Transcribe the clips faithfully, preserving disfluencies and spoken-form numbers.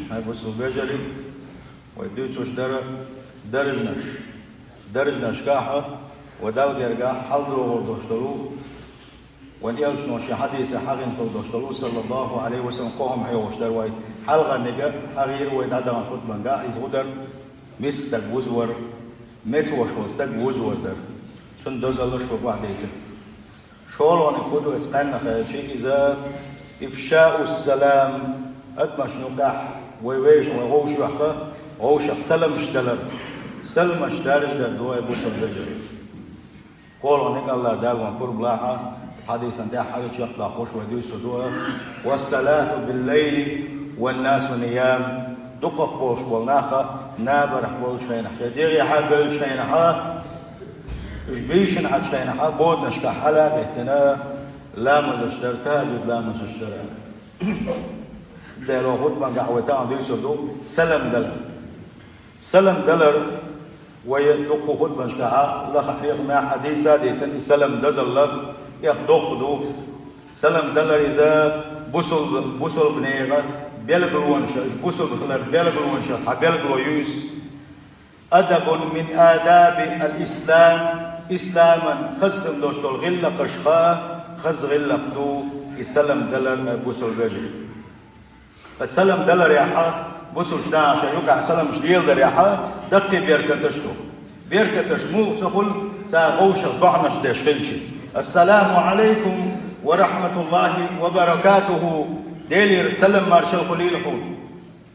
Хьай бусул бежари, вай дуьйцуш дара даржнаш. Даржнашкахьа ва Далла гергахьа хьалдогӀур долуш долу, вайн элчано шен хьадисехь хьахийна хила долуш долу, саллаллаху Ӏалайхи ва саллам, кхо хӀума хьехош дара вай. Хьалхарниг хьахийра вай дӀадаханчу хутбангахь, иза хӀун дара? Миска стаг вузавар, мецвош волу стаг вузавар дара. Цуьнан дозалла шуьга охьадийцира. ШолгӀаниг хӀун ду, эцу кхаьннах аьлча, иза ифшаус-салам, адамашна юкъахь, вай вешан, вай вовшахь, вовшах саламаш далар. Саламаш даржадар ду, ай бусул бежари. КхоалгӀаниг, АллахӀ Дала вайн пурба лахь, хьадисан тӀехь хьалхара чекхдоккхуш вай дуьйцур ду: «Вассалату биллайли ваннасу ниям». Дукхах болуш болу нах набарахь болчу хенахь, я дегӀехьа болчу хенахь, уьш бийшина Ӏачу хенахь, боданашкахь хьала а беттина, ламазаш дара, тахӀажуд ламазаш дара. Дело хутбангахь вай тахана дуьйцур ду салам далар. Салам далар вай дуккха хутбанашкахь лаха хьехамехь а дийца а дийцина, и салам дозалла тӀех доккха ду. Салам далар иза бусулба-, бусулбанега белгалонаш, бусулба хилар белгалонаш, цхьа белгало ю иза. Адабун мин адаби ал-ислам, исламан хаза хила долуш долу гӀиллакхашха хаза гӀиллакх ду и салам далар, ай бусул бежари. Ткъа салам даларехь, бусулбанаш шайн юкъахь саламаш леладарехь, даккхий беркаташ ду. Беркаташ муха ца хуьлу, цара вовшах доӀанаш деш хилча: «Ассаламу Ӏалайкум ва рахматуллахи ва баракатуху». Делера салам маршалла хуьлийла хьуна.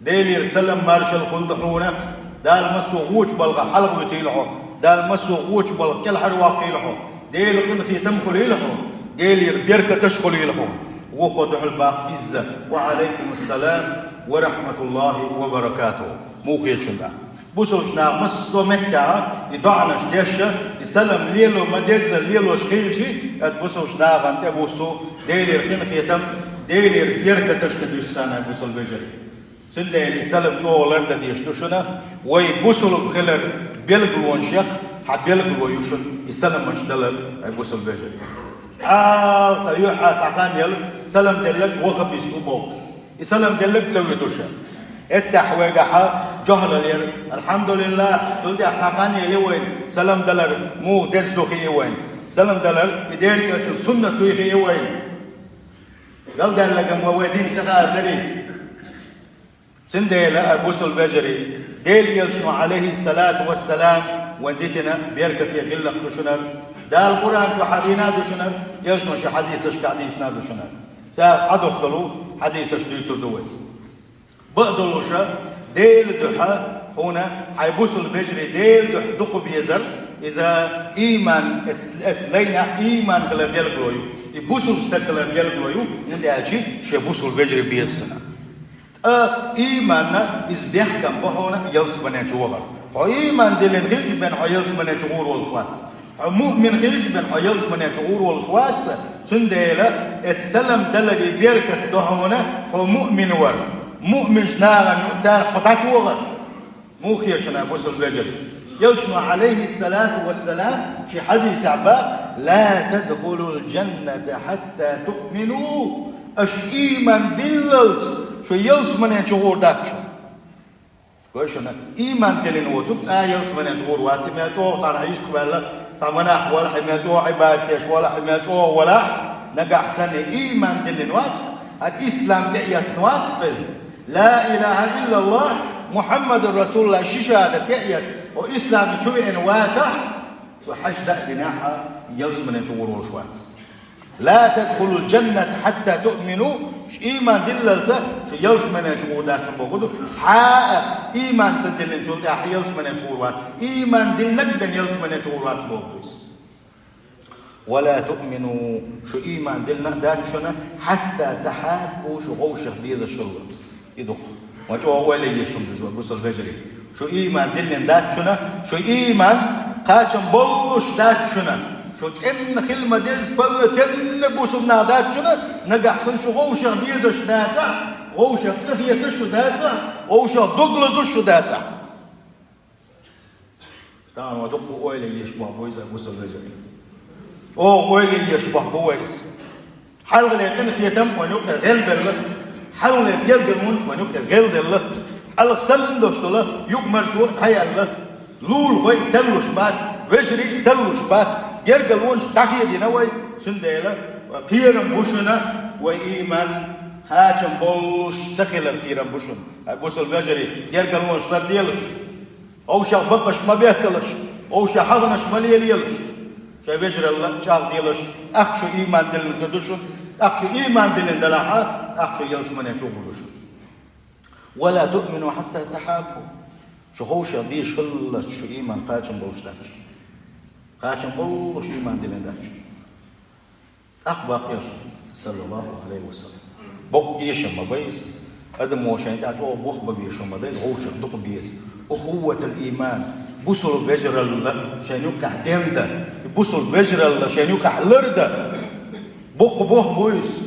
Делера салам маршалла хуьлда хьуна. Дала массо а вочу балхах хьалхавуьтийла хьо. Дала массо а вочу балха кӀелхьарваккхийла хьо. Делан къинхетам хуьлийла хьо. Делера беркаташ хуьлийла хьо. Вукхо дуьхьал баккха иза: «Ва Ӏалайкум ассалам ва рахматуллахи ва баракатуху». Муха хеташ ду? Бусулбанаш массо а меттехь и доӀанаш деш, и салам лело ма-деззара лелош хилча, ткъа бусулбанашна тӀе буссу Делера къинхетам, Делера беркаташ тӀе буьссу, ай бусул бежари. Цундела и салам чӀогӀа лардан дезаш ду шуна, вай бусулба хилар белгалонашех цхьа белгало ю шуна и саламаш далар, ай бусул бежари. Хьал цхьа юьхьа цхьа хан яла, салам делларг ваххабист ву бохуш, и салам делларг ца вуьтуш. Эттахь вайгахь жохьалалера, алхьамдулиллахӀ, цул тӀаьхьа цхьа хан яла вайн салам далар муха деза ду хии вайн. Салам далар и Делан элчан суннат дуй хии вайн. Галдаьлларг ма вай дин ца хаар дарий. Цундела, ай бусул бежари, Делан элчано, Ӏалайхиссалату вассалам, вайн дитина беркате гӀиллакх ду шуна. Дала Къуръан чу хьахийна ду шуна, элчано шен хьадисашкахь дийцина ду шуна. Царах цхьадолуш долу хьадисаш дуьйцур ду вай. Бакъдолуша, Делан дуьхьа хьуна, хьайн бусул бежари, Делан дуьхьа дукха безар, иза ийман, эц-, эцу лайнахь ийман хилар белгало ю. И бусул стаг хилар белгало ю, хӀунда аьлча шен бусул бежари беза санна. Ткъа ийманна иза бехкам бу хьуна ялсамане чу вахар. Хьо ийман диллина хилча бен хьо ялсамане чу гӀур волуш вац. Хьо муъмин хилча бен хьо ялсамане чу гӀур волуш вац. Цундела эцу салам даларе беркат ду хьуна хьо муъмин вар. Муъминчу нахана юкъа царах хьо дӀатохар. Муха хеташ ду, бусул бежари? Элчано, Ӏалайхиссалату вассалам, шен хьадисехь боху: «Ла тадхулул жанната хьатта туъмину». Аша ийман диллалц шу ялсамане чу гӀур дац шу. Гой шуна, ийман диллина воцург цкъа а ялсамане чу гӀур вац, и мел чӀогӀа цхьана Ӏийсах ваьлла, цхьа монах валахь, и мел чӀогӀа Ӏибадат деш валахь, и мел чӀогӀа валахь, нагахь санна ийман диллина вац, хӀара ислам тӀе а эцна вац иза. Ла илаха иллаллахӀ, Мухьаммадур РасулуллахӀ ши шахӀадат тӀе а эцна, хьо ислам чу веана вацахь, хьо хьаьж даа динехь а ялсамане чу гӀур волуш вац. «Ла тадхулул жанната хьатта туъмину», шу ийман диллалца шу ялсамане чу гӀур дац шу бохург ду. Цхьа а ийман ца диллинчул тӀаьхьа ялсамане чу гӀур вац. Ийман диллинарг бен ялсамане чу гӀур вац бохург ду иза. «Ва ла туъмину», шу ийман диллина а дац шуна, «хьатта тахьаббу», шу вовшах дезаш хиллалц. И ду-кх. Ма чӀогӀа ойла е еза шуна иза, бусул вежарий. Шу ийман диллина дац шуна, шу ийман кхачам боллуш дац шуна. Шу цӀенна хила ма-дезза паллаценна бусулба нах дац шуна, нагахь санна шу вовшах дезаш дацахь, вовшах къахеташ шу дацахь, вовшах дог лазуш шу дацахь. Тахана вай дуккха ойла еш бохург бу иза, бусул вежарий. ЧӀогӀа ойла еш бохург бу вай иза. Хьалхале къинхетам вайн юкъа гӀелбелла. Хьалхалера гергарлонаш вайна юкъера гӀелделла, хьалха санна долуш долу юкъамарзо а дӀаяьлла, лулахой а таллуш бац, вежарий а таллуш бац, гергарлонаш дӀахедийна вай, цундела кхерам бу шуна, вай ийман кхачам болуш ца хилар кхерам бу шуна. Хьай бусалба вежарий, гергарлонаш ларделаш. Вовшех бакъаш ма бетталаш, вовшех хьагӀанаш ма лелаелаш. Шайн вежаралла чӀагӀделаш, тӀаккха шу ийман диллина хир ду шуна, тӀаккха шу ийман диллина делахь а, тӀаккха шу ялсамане чу гӀур ду шуна. «Ва ла туъмину хьатта тахьаббу». Шу ховшех дезаш хилаллалц шу ийман кхачам болуш дац шуна. Кхачам болуш ийман диллина дац шуна. ТӀаккха боху Элчано, саллаллаху Ӏалайхи ва саллам: боккха эшам ма бу иза, адамо шайна тӀехь чӀогӀа бохам бан безаш ма ду иза, вовшех дукха беза. Ухувватал ийман, бусалба вежаралла шайна юккъехь дендан, бусалба вежаралла шайна юккъехь лардан. Боккха бохам бу иза.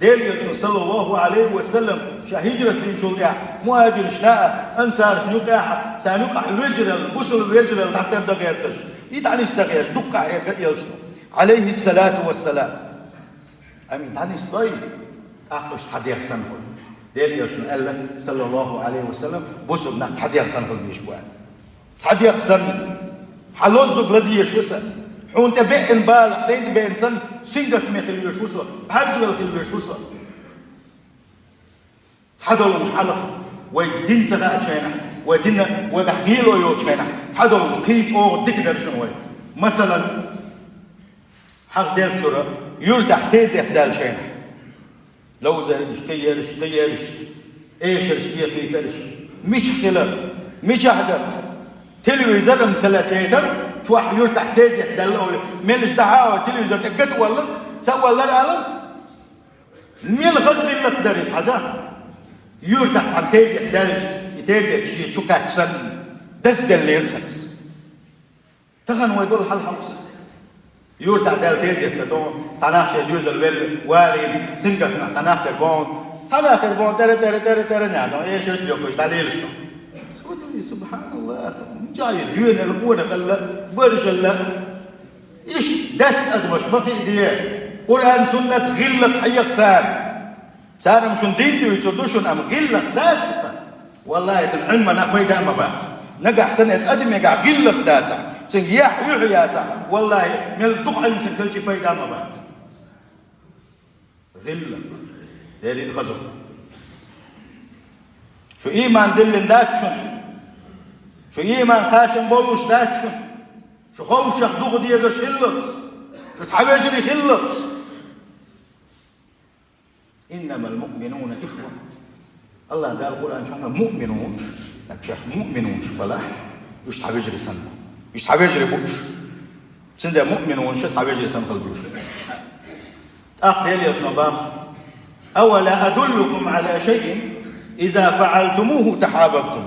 Делан Элчано, саллаллаху Ӏалайхи ва саллам, ша хӀижрат динчул тӀаьхьа, мухӀажиршна а, ансаршна юкъехь а, царна юкъахь вежаралла, бусалба вежаралла дӀатардан гӀерташ, и дӀанисдан гӀерташ, дуккха хьега Элчано, Ӏалайхиссалату вассалам. Амма дӀанисдой, тӀаккха уьш цхьа дегӀ санна хуьлу. Делан Элчано аьлла, саллаллаху Ӏалайхи ва саллам, бусалба нах цхьа дегӀ санна хуьлу безаш бу аьлла. Цхьа дегӀ санна. Хьан лоззуг лазъеш ву сан. Хьуна тӀе беъна балахь, сайна тӀе беъна санна, сингаттаме хила везаш ву со, бӀаьрзавелла хила везаш ву со. Цхьа долуш хьалха, вай дин ца хаьа чайнахь, вай дин вайгахь гӀело йолчу хенахь, цхьа долуш кхин чӀогӀа дика дара шуна вай. Масалан, хьагӀ деллачуьра юьртахь тезет даьлла чайнахь. Ловзарш, кхиерш, кхиерш, эшарш, кхетийтарш. Мичахь хилар, мичахь дара? Телевизор-м ца латийтар, чохь юьртахь тезет даьлла олий. Меллаша дӀахьа а телевизор тӀе гатаваллар, ца валлар алар. Мел хаза гӀиллакх дара иза хьажа? Юьртахь цхьана тезет даьлча, и тезет шен чу кхаьчча санна, дазделлера цаьрца. Тахана вай долу хьал хьовса. Юьртахь даьлла тезет дан, цхьа нах шайн доьзал велла, валийна, сингаттамехь цхьа нах хир бу, цхьа нах хир бу, тара, тара, тара, тара, нах дан, эшарш а дохуьйтуш, дӀалелаш дан. Цо дели, субханаллах, мичахь ю, доьналла, къонахалла, баржалла. Иштта даьсса адамаш ма хиъде, Къуръан-суннат гӀиллакх хьеха царна. Царна шуна дин дуьйцур ду шуна, амма гӀиллакх дац-кх. Валлахи, цуьнан Ӏилманах пайда а ма бац. Нагахь санна эцу адамегахь гӀиллакх дацахь, цуьнга яхь юьхь яцахь, валлахи, мел дукха Ӏилма цуьнан хилчий пайда а ма бац. ГӀиллакх. Делан хаза. Шу ийман диллина дац шуна. Шу ийман кхачам болуш дац шуна. Шу ховшех дукха дезаш хиллалц. Шу цхьа вежарий хиллалц. «Иннамал муъминуна ихва». АллахӀ Дала Къуръан чохь муъминунаш, так шаьш муъминунаш балахь, уьш цхьа вежарий санна. Уьш цхьа вежарий бу уьш. Цундела муъминунаш цхьа вежарий санна хила безаш. ТӀаккха Делан Элчано боху: «Авала адуллукум Ӏала шайин, иза фаӀалтумуху тахьабабтум».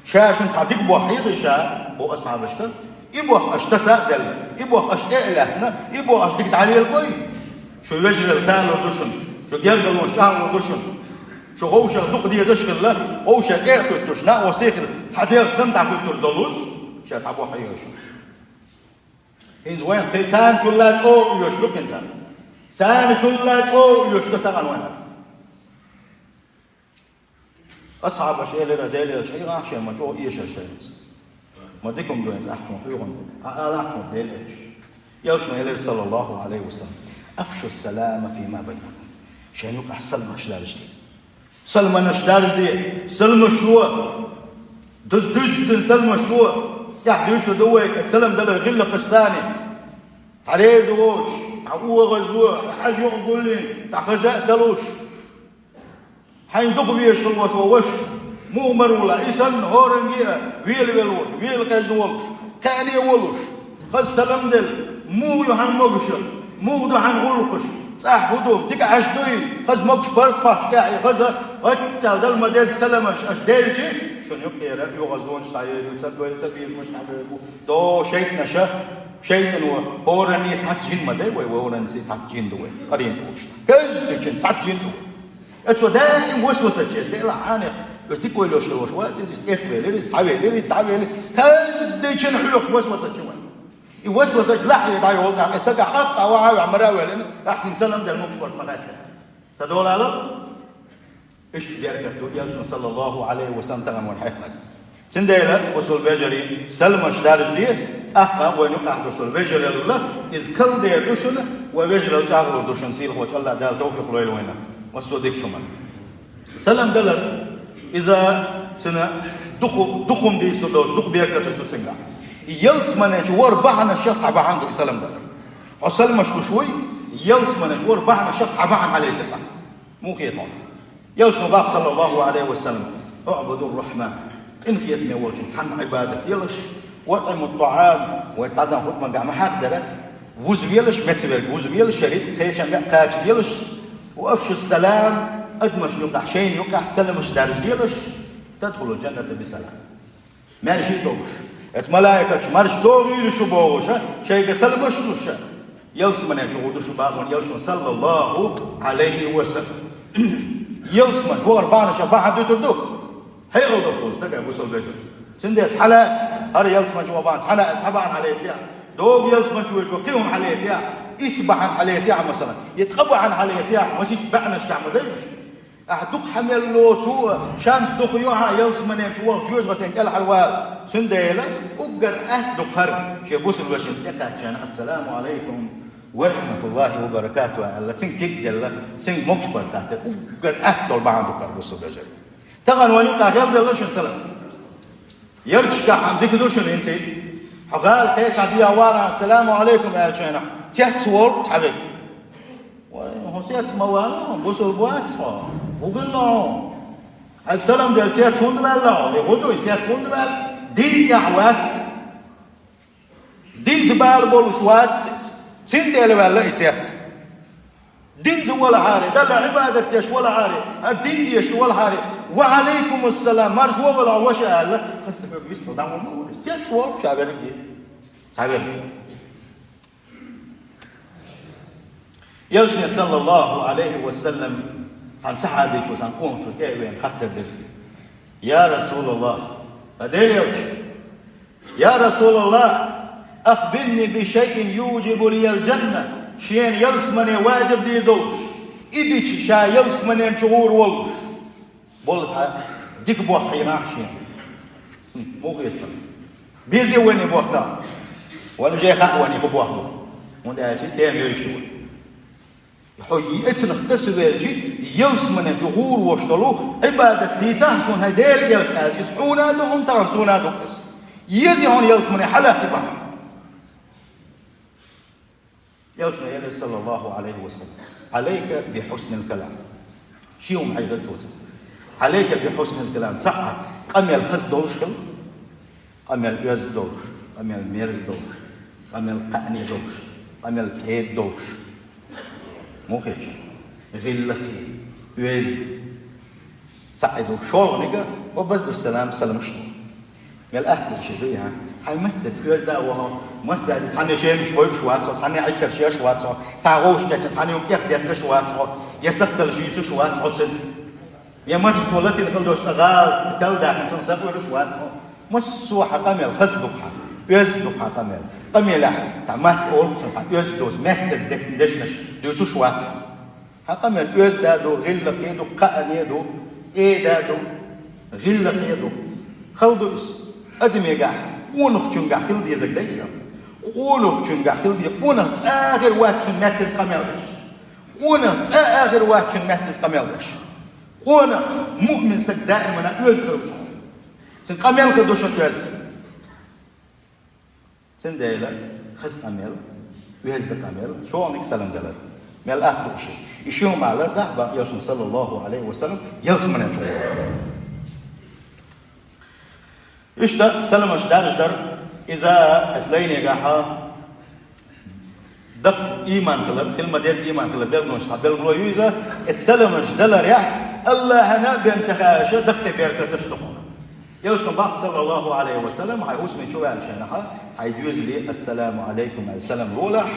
Ша шуна цхьа дика боху хьехий ша, боху асхьабашка, и боху аша таса а делла, и боху аша тӀе а лаьцна, и боху аша дика дӀалелабой? Шу вежаралла талур ду шуна, шу гергарлонаш чӀагӀлур ду шуна. Шу ховшех дукха дезаш а хилла, ховшех тӀе а хӀуьттуш, накъостий а хилла, цхьа дегӀ санна дӀахӀуьттур долуш, ша цхьа боху хьехий шуна. ХӀинца вайн кхин царна чулла чӀогӀа оьшуш ду кхин царна. Царна чулла чӀогӀа оьшуш ду тахана вайн. Асхьабаша элира Делан Элчане: «Хьийгахьа шайн ма чӀогӀа эшар шайна». Ма дика хӀума ду хӀинца ахь тхуна хьоьгӀун ду. Хьан алахь тхуна Делан Элча. Элчано элира, саллаллаху Ӏалайхи ва саллам: «Афшу салама фима байнакум». Шайн юкъахь саламаш даржаде. Саламаш даржаде, саламаш ло. Дуза дуьззина саламаш ло. ТӀаьхьа дуьйцур ду вай, салам далар гӀиллакхаш санна. Цхьа реза воцуш, цхьа охазло, хьажа юкъа гулйина, цхьа хаза а ца луш. Хьайна дукха везаш хила волуш ву ваша, муха мара ву лахь, и санна хӀоранге а велавелла волуш, вела къежна волуш, кхаьъне волуш, хаза салам делла, муха ю хьан могуш, муха ду хьан гӀуллакхаш, цӀахь хӀун ду, дика Ӏаш дуй, хаза могуш барт кхоччуш тӀехь, и хаза, гӀаттал дала ма-дезза саламаш аша делча, шуна юккъера оьгӀазлонаш дӀайойла, ца дойла, ца безамаш дӀабойла. До шайтӀанаша, шайтӀано хӀоранне цхьацца жин ма дай вай, вай хӀоранна сий цхьацца жин ду вай, къаренаш. Каждый чин цхьацца жин ду вай. Оцо даим васвасачеш, Делан хьанех, оцу дика ойла йолуш хир волуш вац иза, тӀехвелира иза, схьавелира иза, дӀавелира, каждый чин хьоьхуш васвасача вай. И васвасаш лахье дӀайолу тӀаккха, и стагах хьаккха вахьа а ваьхьа мара а ваьллина, ахь цуьнга салам дала могуш барт ма хаьттара. Ца долалу? Иштта беркат ду Элчано, саллаллаху Ӏалайхи ва саллам, тахана вайна хьехнарг. Цундела, бусалба вежарий, саламаш даржаде, тӀаккха вайна юкъахь долуш долу вежаралла, иза кхалдер ду шуна, вай вежаралла чӀагӀлур ду шуна, сийлахьчу АллахӀ Дала тавфикъ лойла вайна массо а дикачу хӀуманна. Салам далар, иза цуьнан дукха, дукха хӀума дийцур долуш, дукха беркаташ ду цуьнгахь. И ялсамане чу вахар бахьанашех цхьа бахьана ду и салам далар. Хьо саламаш луш вуй, ялсамане чу вахар бахьанашех цхьа бахьана хьалаьцна. Муха хета хьуна? Элчано боху, саллаллаху Ӏалайхи ва саллам: «УӀбудур-Рахьман». Къинхетаме волчун цхьанна Ӏибадат делаш, «ва атӀимут-тӀаӀам», вай дӀадаханчу хутбангахь ма хьахдара, вуза велаш, меца верг вуза велаш, шайн рицкъ кхечанга а кхача делаш, «ва афшус-салам», адамашна юкъахь, шайна юкъахь саламаш даржаделаш, «тадхулул-жанната би-салам». Маьрша а долуш, эцу малайкаша марша догӀийла шу бохуш, шайга саламаш луш, ялсамане чу гӀур ду шу боху Элчано, саллаллаху Ӏалайхи ва саллам. Ялсамане чу вахар бахьанашех бахьана дуьтур ду? Хьекъал долуш волу стага, бусалба вежарий. Цундела хьалаьцна, хӀара ялсамане чу вахар бахьана, цхьа, цхьа бахьана хьалаьцна, догӀу ялсамане чу вахча кхин хӀума хьалаьцна, итт бахьана хьалаьцна, масала, я ткъа бахьана хьалаьцна, масийтта бахьанашкахь ма дай уьш. Ахь дукха хьан мел лоцу, шанс дукха ю хьан ялсамане чу вахча жоьжахатин кӀелхьарвала. Цундела уггар атта ду хӀара, шен бусалба вешина тӀекхаьчча: «Ассаламу Ӏалайкум ва рахьматуллахӀи ва баракатухӀу», – аьлла, цуьнга куьг делла, цуьнга могуш-баркат делла, уггар атта долу бахьана ду хӀара, бусалба вежарий. Тахана вайна юкъахь хила делла шуна салам. Ярташкахь хьан дика ду шуна хӀинца. Хьо гӀала кхечахь дӀавала, «Ассаламу Ӏалайкум» аьллачу хенахь, цец волу цхьа верг. Вай, хьо цец ма вала, бусалба вац хьо. ХӀун хилла хьуна? Хьайга салам делла цец хӀунда ваьлла хьо? Хьо хӀун ду, цец хӀунда ваьлла? Дин тӀехь вац. Динца бала болуш вац. Цундела ваьлла и цец. Динца валахьара, Далла Ӏибадат деш валахьара, хӀара дин деш валахьара, «Ва Ӏалайкумуссалам, марша вогӀийла, ваша», – аьлла, хаза стаг вист дӀа ма валлалц. Цец волчу цхьа верг. Цхьа верг. Элчане, саллаллаху Ӏалайхи ва саллам, цхьана сахьабичо, цхьана къонахчо тӀе а веана хаттар дира: «Я РасулаллахӀ, хӀай Делан Элча, я РасулаллахӀ, ахбирни би шайин юджибу лиял-жанна, шена ялсамане ваджиб дийр долуш, и дича ша ялсаманен чу гӀур волуш». Болу цхьа дика бохь хьийгӀахь шена. ХӀм, муха хета шуна? Безе вайна бохь тахана. Вайна уже хаьа вайна хӀун бохь бу. ХӀунда аьлча тема йойуш ю вай. Хьо эцнах тасавелчи, ялсамане чу гӀур волуш долу Ӏибадат дийцахь шуна, хӀай Делан Элча, аьлча, иза хьуна а ду хьуна тахана, суна а ду иза. Еза хьуна ялсамане хьалаца бахьана. Элчано элира, саллаллаху Ӏалайхи ва саллам: «Ӏалайка би хьуснил калам». Ши хӀума хьайгара цо цунна. «Ӏалайка би хьуснил калам». Цхьаъ, къамел хаза долуш хила, къамел оьзда долуш, къамел мерза долуш, къамел кхаъне долуш, къамел кӀеда долуш. Муха хета шуна? ГӀиллакхе, оьзда. Цхьаъ ду, шолгӀаниг: «Ва базду салам, саламаш ло». Мел атта ду ши ду, я? Хьайн меттаца оьзда а вахо, массаьрца цхьаьна чемаш бойуш вац хьо, цхьаьна Ӏиттарш еш вац хьо, цхьа гӀовш кечъян цхьаьна юкъех детташ вац хьо, я сакхталла шийцуш вац хьо цуьнан. Я мацах цо латийна хила долуш цхьа гӀалат кхелла даьккхина, цунна сакъоьруш вац хьо. Массо а хьан къамел хаза ду-кх хьан, оьзда ду-кх хьан къамел. Къамелехь, цхьа матта олу цунна, цхьа оьзда доцу, меттаца дехкина дешнаш дуьйцуш вац хьо. Хьан къамел оьзда ду, гӀиллакхе ду, кхаъне ду, кӀеда ду, гӀиллакхе ду. Хала ду иза. Адамегахь, къонахчуьнгахь хила дезарг дай иза. Къонахчуьнгахь хила де, къонах цӀа а хир вац шуна меттаза къамел деш. Къонах цӀа а хир вац шуна меттаза къамел деш. Къонах, муъмин стаг даимана оьзда хир ву шуна. Цуьнан къамел хир ду шуна оьзда. Цундела хаза къамел, оьзда къамел, шолгӀаниг салам далар. Мел атта ду ши. И ши хӀума лардахь бакъ Элчано, саллаллаху Ӏалайхи ва саллам, ялсамане чу гӀур волуш. Иштта саламаш даржадар, иза ас лайнегахьа дакъа ийман хилар, хила ма-дезза ийман хилар билгалонаш цхьа билгало ю иза, эцу саламаш даларехь АллахӀана бен ца хаьаша дакъа тӀе беркаташ ду хьуна. Элчано боху, саллаллаху Ӏалайхи ва саллам, хьайн хӀусаме чу ваьллачу хенахьа, хьайн доьзале «Ассаламу Ӏалайкум» аьлла салам лолахь,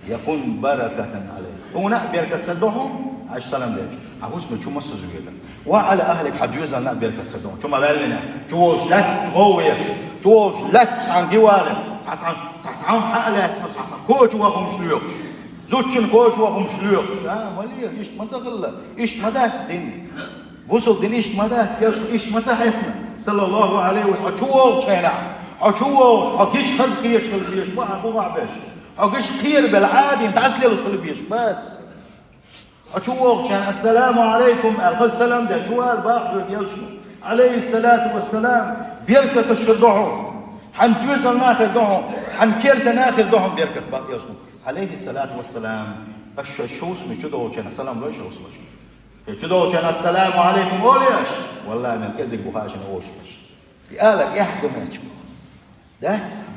«якун баракатан Ӏалайк». Хьуна а беркат хир ду хьуна, хьайша салам делча, хьан хӀусаме чу массаза вегар. «Ва Ӏала ахлик», хьан доьзална а беркат хир ду хьуна. Чу ма ваьллинехь, чу волуш лаьтташ гӀовгӀа еш, чу волуш лаьтташ цхьаьна дивале, цхьа, цхьа, цхьа, цхьа хьан а лаьцна, цхьа, цхьа коча вахамаш лоькхуш. Зудчун коча вахамаш лоькхуш. А, ма лела, иштта ма ца хилла, иштта ма дац дин. Бусалба дин иштта ма дац, Элчано иштта ма ца хьехна, саллаллаху Ӏалайхи ва саллам, хьо чу вогӀучу хенахь, хьо чу вогӀуш, хьо гича хаза кхеташ хила везаш бу хьан гӀо беш. Хьо гича кхерабелла Ӏадийна дӀасалелаш хила везаш бац. Хьо чу вогӀучу хенахь, «Ассаламу Ӏалайкум», аьлла, хаза салам делла, чу вала боху хьоьга Элчано, Ӏалайхиссалату вассалам, беркаташ хир ду хьуна, хьан доьзална хир ду хьуна, хьан кертана хир ду хьуна беркат, боху Элчано, Ӏалайхиссалату вассалам. Аш шайн шовзткъа чу догӀучу хенахь салам лой шовзткъа. Э, чу догӀучу хенахь, «Ассаламу Ӏалайкум» олий аш? Валлахи, мел кӀезиг бу хьажина олуш аш. И ала эхь ду меч бу. Дац.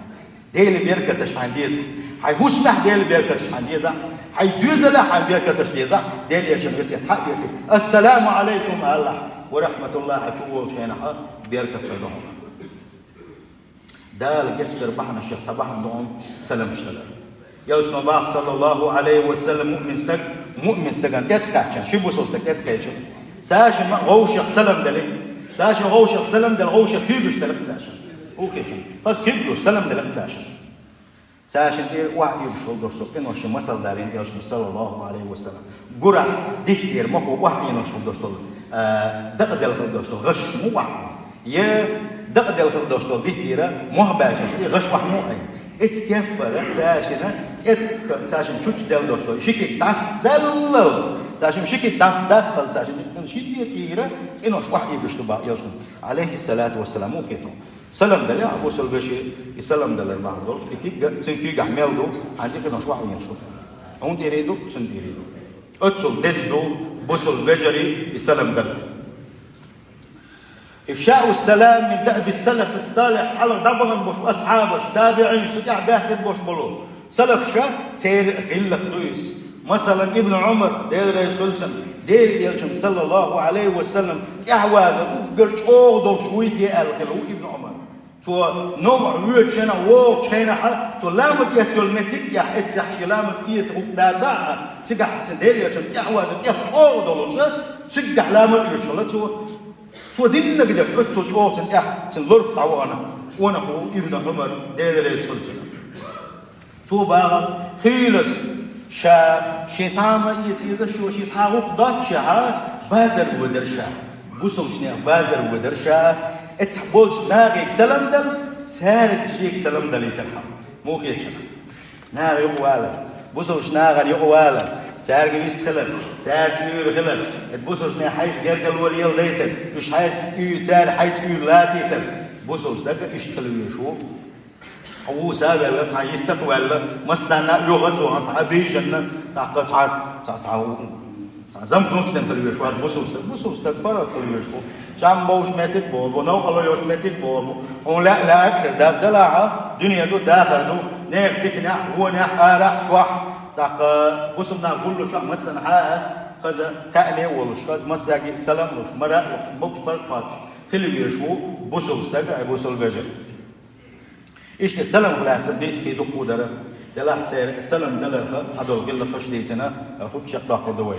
Делан беркаташ хьан деза. Хьайн хӀусамехь Делан беркаташ хьан деза. Хьайн доьзалехь хьан беркаташ деза. Делан Элчан весет хьан эци. «Ассаламу Ӏалайкум» алахь. «Ва рахьматуллахь», хьо чу волчу хенахь беркат ду хьуна. Дала гечдар бахьанашех цхьа бахьана ду хьуна саламаш далар. Элчано боху, саллаллаху Ӏалайхи ва саллам, муъмин стаг, муъмин стагана тӀе а кхаьчча, ши бусалба стаг тӀе а кхаьчча, цаьршимма вовшех салам дали, цаьршимма вовшех салам дали, вовшех куьйгаш дали цаьршимма. Вукхечун. Хаза куьйг ду, салам дали цаьршимма. Цаьршимма тӀера охьа уьйгуш хила долуш долу къиношна масал далийна Элчано, саллаллаху Ӏалайхи ва саллам. Гурахь, диттера мохо охьа уьйгуш хила долуш долу, а, дакъаделла хила долуш долу гӀаш муха охьа? Я дакъаделла хила долуш долу диттера мох баьлча, и гӀаш охьа муха айна? Эцу кеппара цаьршимма тӀе, цаьршимма чучча делла долуш долу ши куьг дӀасадаллалц, цаьршимма ши куьг дӀасадаккхалц, цаьршимма ши тӀе тӀера къинош охьа уьйгуш ду боху Элчано, Ӏалайхиссалату вассалам, вукхетун. Салам дале а бусалба вешин, и салам далар бахьана долуш, и куьг а, цуьнан куьйгахь мел ду, хьан тӀе къинош охьа уьйгуш ду. Хьуна тӀера ду, цунна тӀера ду. Оццул деза ду бусалба вежарий и салам далар. «Ифшаъу салам мин даъби салафи салих», хьалха дӀабахана болуш асхьабаш, табиӀинаш, цу тӀехь баьхкина болуш болу салафаша, церан гӀиллакх ду иза. Масала, Ибн Ӏумар, Дела реза хуьлда цунна, Делан Элчанна, саллаллаху Ӏалайхи ва саллам, тӀаьхьавазар уггар чӀогӀа долуш вуй те аьлла хилла ву Ибн Ӏумар. Цо новкъахь воьдучу хенахь, вогӀучу хенахь, цо ламаз эцна йолу меттиг тӀехь эццехь, шен ламаз эца хӀума дацахь а, цигахь цуьнан Делан Элчанна тӀаьхьавазар тӀех чӀогӀа долуш, цигахь ламаз оьцуш хилла цо. Цо диннарг деш, оццул чӀогӀа цуьнан тӀехь, цуьнан лорах дӀавахана, къонах ву Ибн Ӏумар, Дела реза хуьлда цунна. Цо боху, хийлаза, ша шен цхьа а ма эца иза, шен цхьа а гӀуллакх доццушехь, базар водара ша. Бусалбачу нехан базар водара ша. Эццахь болчу нахе салам дала, цаьрга шега салам далийтархьама. Муха хеташ? Наха юкъа валар. Бусалбачу нахана юкъа валар. Цаьрга вист хилар. Цаьрца уьйр хилар. Эцу бусалбачу нехан хьайца гергарло леладайтар. Уьш хьайца уьйр, цара хьайца уьйр лацийтар. Бусалба стаг иштта хила везаш ву. Хьо вуса а ваьлла, цхьа йистах а ваьлла, массарна а оьгӀаз а вахана, цхьа а бийшанна, тӀаккха цхьа, цхьа, цхьа, цхьа замкнуться дина хила везаш вац бусалба стаг. Бусалба стаг паргӀат хила везаш ву. Чам бовш меттиг боху бу, новкъарло йолуш меттиг боху бу. Хьуна лаьа лаьа хир дац, делахь а, дуьне ду, дахар ду, нехан диканехь, вонехь, арахь, чохь. ТӀаккха бусалба нах гуллушехь, массанхьа а хаза кхаьъне а волуш, хаза массаьрга салам а луш, мара а лохуш, могуш паргӀат кхоьттуш хила везаш ву бусалба стаг, ай бусалба вежарий. Иштта саламах лаьцна дийца дуккха а дара. Делахь церан салам даларх цхьадолу гӀиллакхаш дийцина, хӀутту чекхдоккхур ду вай.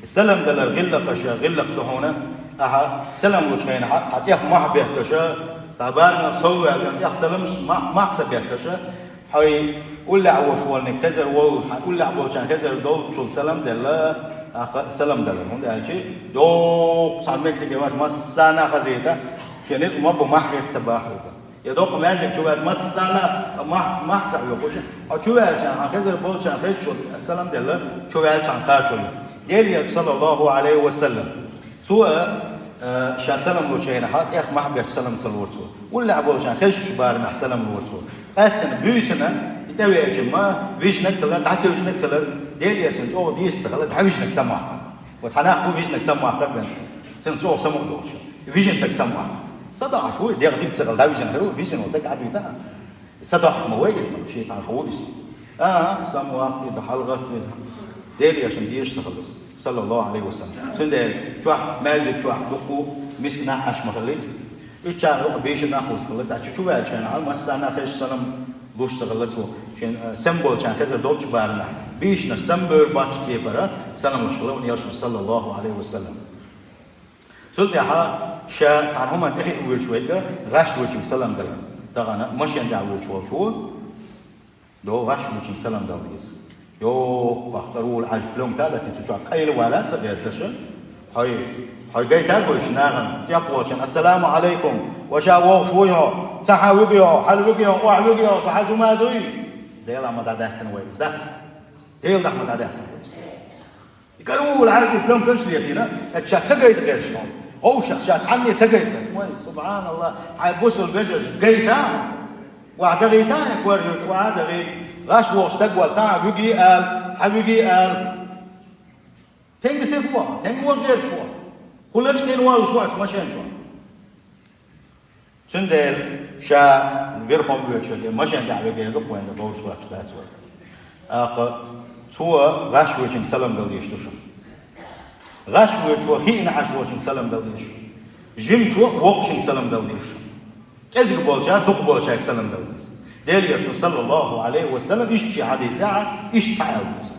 Салам далар гӀиллакхаш, гӀиллакх ду хьуна, ахьа салам лучу хенахь, хьан тӀех мохь бетташ, хьан барамах сов ваьлла, тӀех саламаш мохь, мохь ца бетташ, хьо уллехь волуш волниг хезар волу, хьан уллехь болчарна хезар долчул салам делла, ахьа салам далар. ХӀунда аьлча, доккха цхьа меттиге вац, массарна а хазийта, шен ницкъ ма бу, мохь хир ца бахьуьйту. Я доккха маьждиг чу ваьлла массарна а мохь, мохь ца хьоькхуш, хьо чу ваьлчахьана, хьан хезар болчарна хезачул салам делла, чу ваьлчахьана кхачо ю. Делан Элча, саллаллаху Ӏалайхи ва саллам, цо а, а, ша салам лучу хенахь, тӀех мохь бетташ салам ца лора цо. Уллехь болчарна хезачу барамехь салам лора цо. Къаьсттина буьйсанна, и тӀевеача ма вижнарг хилар, дӀатуьйжинарг хилар, Делан Элчанна чӀогӀа дезаш ца хилла, дӀавижнарг самаваккхар. Ва цхьа нах бу вижнарг самаваккхар бен. Цуьнца чӀогӀа самукъадолуш. Вижина стаг самаваккхар. Са дахьаш ву, дегӀ дика ца хилла, дӀавижина хир ву, вижина волу стаг Ӏадвита. Са дахьаш ма вай иза, шен цхьаьна хӀу иза. А, самаваккха, иза хьалагӀатта иза. Делан Элчанна дезаш ца хилла иза, саллаллаху Ӏалайхи ва саллам. Цундела чохь, маьждиг чохь дуккха а миска нах Ӏаш ма хиллийта. Уьш чарна юкъа бийшина нах луш хилла, тӀаккха чу, чу ваьлча хенахь, массарна а хезаш салам луш ца хилла цо. Шен, а, сема болчарна хезар долчу барамехь. Бийшинарш самабевр боцчу кепара салам луш хилла вайн Элчано, саллаллаху Ӏалайхи ва саллам. Цул тӀаьхьа ша цхьана хӀуманна тӀехиъна воьдуш верг гӀаш воьдучуьнга салам дала. Тахана машен тӀехь воьдуш волчо, до гӀаш воьдучуьнга салам дала деза. Йо, бахтар вула Ӏаш, плёнка а латийна, цу чохь къайла вала а ца гӀерташ, хьой, Хьо гайта гуш нагӀан, тӀехволчун: «Ассаламу Ӏалайкум, ваша вогӀуш вуй хьо, цхьа хьан вуьгу хьо, хьал вуьгу хьо, охьа вуьгу хьо, со хьан жума дуй?» Делахь ма дӀадаьхкина вай, из дац. Делахь ма дӀадаьхкина вай. И карула хьаьжи плёнкаш летийна, ша ца гайта гӀерташ хьо. Ховшах ша цхьанне ца гайта гӀерташ. Вай, субханаллах, хьай бусул бежаш гайта, ва дагӀийта, кор юрт ва дагӀий, гӀаш вогӀуш стаг вал, цхьа вуьгий ала, цхьа вуьгий ала. Тенга сих ваха, тенга ваха гӀерташ ваха. Хулачкин валуш вац машен чу. Цундела ша верхом воьдучу машен тӀехь вегера дукха вайна бовлуш вац дац вай. ТӀаккха цо гӀаш воьдучуьнга салам дала дезаш ду шуна. ГӀаш воьдучо хиъна Ӏаш волчуьнга салам дала дезаш ду шуна. Жимачо воккхачуьнга салам дала дезаш ду шуна. КӀезиг болчара дукха болчаьрга салам дала деза. Делан Элчано, саллаллаху Ӏалайхи ва саллам, иштта шен хьадисехь иштта схьааьлла деза.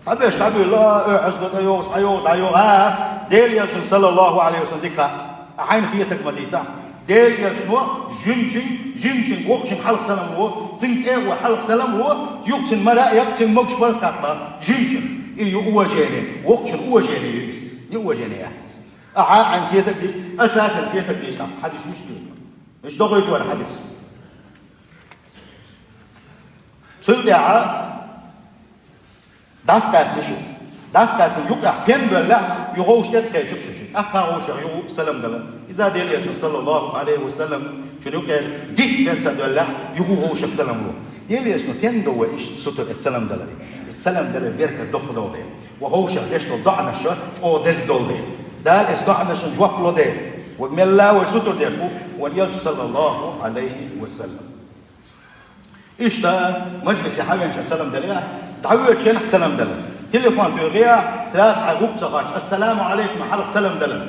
Цхьаберш дӀабуьйлу, а, оьхьазло тӀейогӀу, схьайогӀу, дӀайогӀу, а, Делан Элчано, саллаллаху Ӏалайхи ва саллам, дика, а хьайна хетарг ма дийцахь. Делан Элчано жимачуьнга, жимачуьнга воккхачуьнга хьалха салам ло, цуьнга тӀе а гӀо хьалха салам ло, юха цуьнан мара а яб, цуьнан могуш-паргӀат кхаба жимачуьнга. И ю уважение, воккхачун уважение ю иза. Не уважение яц иза. Ахьа хьайна хетарг дийцахь, аса сенна хетарг дийцахь, хьадис мича дуьйцу? Мича дохуьйту вара хьадис? Цул тӀаьхьа дӀасакъаьстина шу. ДӀасакъаьстина юкъехь пен бевллехь, юха вовшах тӀе кхечира шу шиъ. ТӀаккха вовшах юха салам дала. Иза Делан Элчано, саллаллаху Ӏалайхи ва саллам, шуна юкъера дитт бен ца девллехь, юха вовшах салам ло. Делан Элчано, тенга вай иштта сутара эцу салам даларе? Эцу салам далар беркат доккха долу дела. Ва вовшах деш долу доӀанаш чӀогӀа деза долу дела. Дала эцу доӀанашна жоп ло дела. Ва мелла вай сутара деш ву вайн Элча, саллаллаху Ӏалайхи ва саллам. Иштта, мажлисе хьавеанчунна салам далахь, дӀавоьдучунна салам дала. Телефон туьйхира, сразу хьайн гӀуллакх ца хоттуш, ассаламу Ӏалайкум, хьалха салам дала.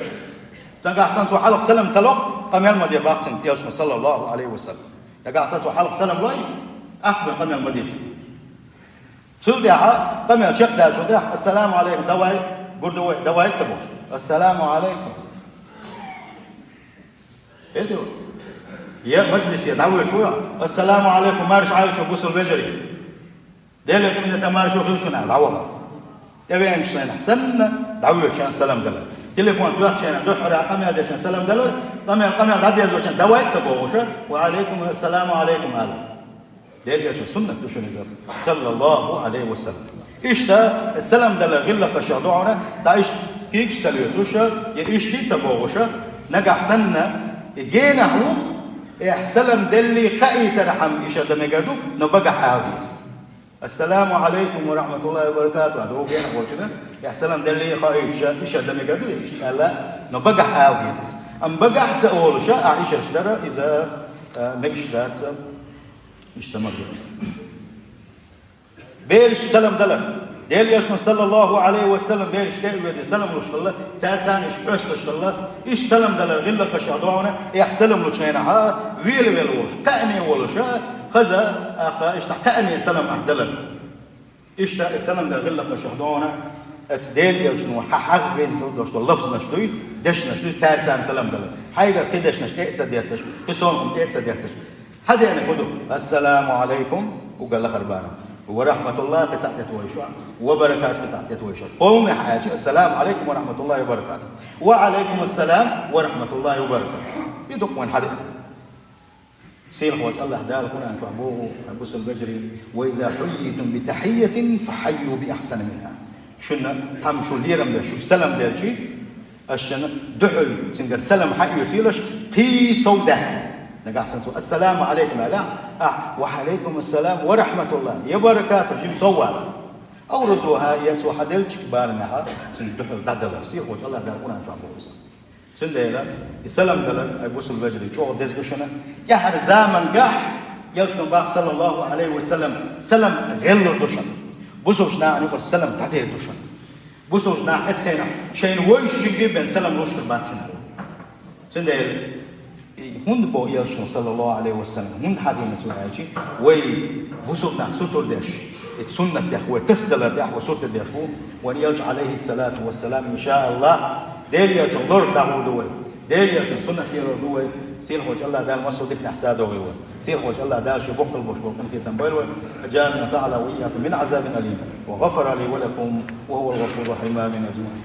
Нагахь санна цо хьалха салам ца ло, къамел ма де боху цунна Элчано, саллаллаху Ӏалайхи ва саллам. Нагахь санна цо хьалха салам лой, тӀаккха бен къамел ма де цунна. Цул тӀаьхьа къамел чекхдаьллачул тӀаьхьа, ассаламу Ӏалайкум, давай, гур ду вай, давай ца бохуш. Ассаламу Ӏалайкум. Хетий вай? Я мажлисе дӀавоьдуш ву, ассаламу Ӏалайкум, марша Ӏайла шу, бусул вежарий. Делера къинхетам, маршо хуьлда шуна, аьлла, дӀаваха. ТӀевеанчу хенахь санна, дӀавоьдучунна салам дала. Телефон тоьхначу хенахь дуьххьара къамел дечунна салам дала, къамел, къамел дӀадоьдучунна давай ца бохуш, ва Ӏалайкум ассаламу Ӏалайкум, аьлла. Делан Элчан суннат ду шуна иза, саллаллаху Ӏалайхи ва саллам. Иштта салам далар гӀиллакхаш ду хьуна, цхьа иштта кийча ца лоьцуш, я иштта ца бохуш, нагахь санна, и генахь ву-кх, эхь салам деллий хаийтархьама иштта дан мегар ду, но багахь ала деза. Ассаламу Ӏалайкум ва рахьматуллахӀи ва баракатухӀ, аьлла, ву генахь волчунна, эхь салам деллий хаийташ иштта дан мегар ду, иштта аьлла, но багахь ала деза иза. Амма багахь ца олуш, ахь иштта дара, иза, а, мегаш дац. Иштта ма хеза. Бераш салам далар. Делан Элчано, саллаллаху Ӏалайхи ва саллам, бераш тӀе а воьдий, салам луш хилла, цаьрца цхьаьна иштта къоьстуш хилла, иштта салам далар гӀиллакхаш ду хьуна, эхь салам лучу хенахь, велавелла волуш, кхаъне волуш, хаза, ахь иштта кхаъне салам ахь далар. Иштта и салам далар гӀиллакхаш ду хьуна, оцу Делан Элчано хьахьагӀвина долуш долу лафзанаш дуй, дешнаш дуй, цаьрца цхьаьна салам далар. Хьайгара кхин дешнаш тӀе а ца детташ, кхин сонта хӀума тӀе а ца детташ, хьан деана хӀун ду? Ассаламу Ӏалайкум, уггар лахара бахьана. Ва рахьматуллахӀ, кхин цхьаъ тӀетойша. Ва баракатухӀ, кхин цхьаъ тӀетойша. Къомехь аьлча, ассаламу Ӏалайкум ва рахьматуллахӀи ва баракатухӀ. Ва Ӏалайкум ассалам ва рахьматуллахӀи ва баракатухӀ. И дукха вайн хьадеана. Сийлахьчу АллахӀ Дала Къуръан чохь боху, хьан бусалба вежарий: «Ва иза хьуййитум би тахьиййатин, фа хьаййу би ахьсана минхӀа». Шуна цхьамма шу лерам беш, шуьга салам делча, аш шуна дуьхьал цуьнгара салам хьаоьцийла, кхин сов даьтта. Нагахь санна цо: «Ассаламу Ӏалайкум», – аьлла, ахь: «Ва Ӏалайкум ассалам ва рахьматуллахӀ, я баракатухӀ», жима сов вала. Ав руддухӀа, я цо хьан делча барамехь, цуьнга дуьхьал дӀадалар. Сийлахьчу АллахӀ Дала Къуръан чохь боху иза. Цундела и салам далар, ай бусалба вежарий, чӀогӀа деза ду шуна. ТӀаьхьара заманчохь, Элчано боху, саллаллаху Ӏалайхи ва саллам, салам гӀеллур ду шуна. Бусалба нахана юкъара салам дӀадер ду шуна. Бусалба наха оцу хенахь шайна вевзачуьнга бен салам луш хир бац шуна. Цундела и хӀунда боху Элчано, саллаллаху Ӏалайхи ва саллам, хӀунда хьахийна цо аьлча, вай бусалба нах сутара деш, и суннатех вай тасадалар тӀехь вай сутара деш ву, вайн Элча, Ӏалайхиссалату вассалам, иншааллахӀ, Делан Элчан лар дӀагӀур ду вай, Делан Элчан суннат лелор ду вай, сийлахьчу АллахӀ Дала массо а диканехь садогӀийла вай. Сийлахьчу АллахӀ Дала шен боккъал болуш болу къинхетам бойла вай. أجارنا الله وإياكم من عذاب أليم، وغفر لي ولكم، وهو الغفور الرحيم. آمين أجمعين.